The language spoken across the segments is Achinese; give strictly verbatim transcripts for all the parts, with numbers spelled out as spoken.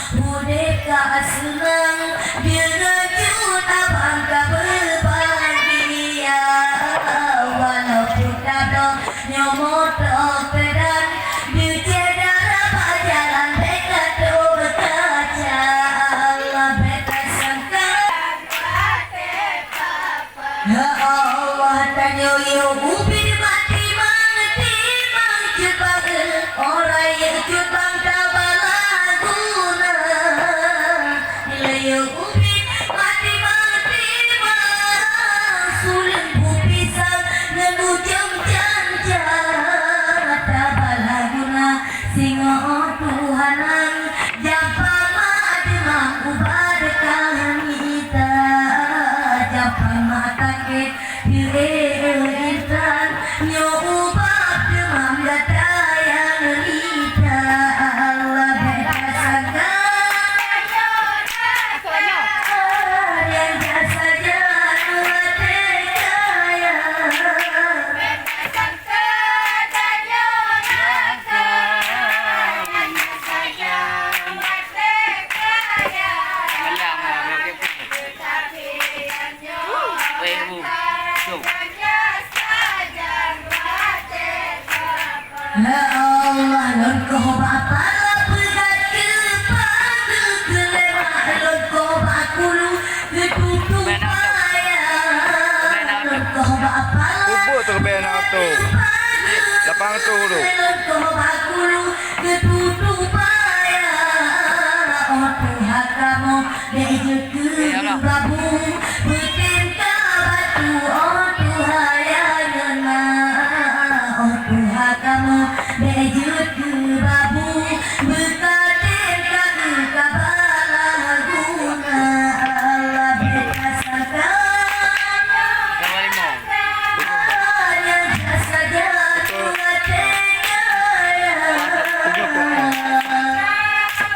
Udeb ka seunang deungon cut abang ka beubahagia. Walaupun tanyoe nyoe moto pedan, deucéh dara bak jalan bèk ka teukaca. Allah bèk ka sangka. Ya Allah, tanyoe yue ubit mati mang timang cut bang, ora yue cut bang tabala guna. Yue ubit mati mang timang, suleueng bu pisang ngon ujong janja tabala guna. Singoh Tuhan nang, japa mak deumam ubat kah mita, japa mak sakét piléh intan, nyoe ubat deumam gata nyang mita. Allah bèk tasangka, nyang jasa jalan watèe kaya. Ya Allah, lôn koh bak pala peugah keupeue keu lé mak, lôn koh bak kulu keututoe paya. Lôn koh bak pala. Kubur tu keubeue na tu. Lapan ratus tu. Lôn koh bak kulu keututoe paya. Oh Tuhan kamoe, bèk jeuet keu babu, beutem ka batu, oh Tuhan ya ngon ma. Oh Tuhan kamoe, bèk jeuet keu babu, beukatem ka keu kabala guna. Allah bèk tasangka.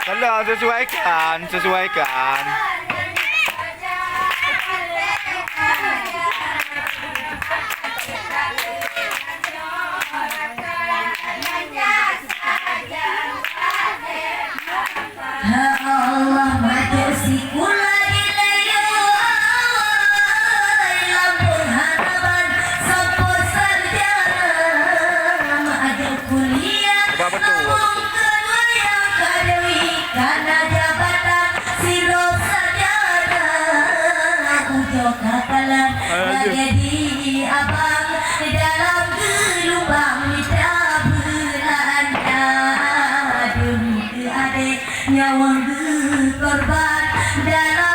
Salah, sesuaikan, sesuaikan. Ya Allah, majoh sikula di Leue, lam peungharapan sampoe sarjana. Majoh kuliah, abang betul, abang betul. Keudua nyang ka deui, kana jabatan sidroe sarjana. Ujoe ka kalon lagèe di abang, dalam geulubang mita beulanja. Demi keu adék nyawöng geukorban dalam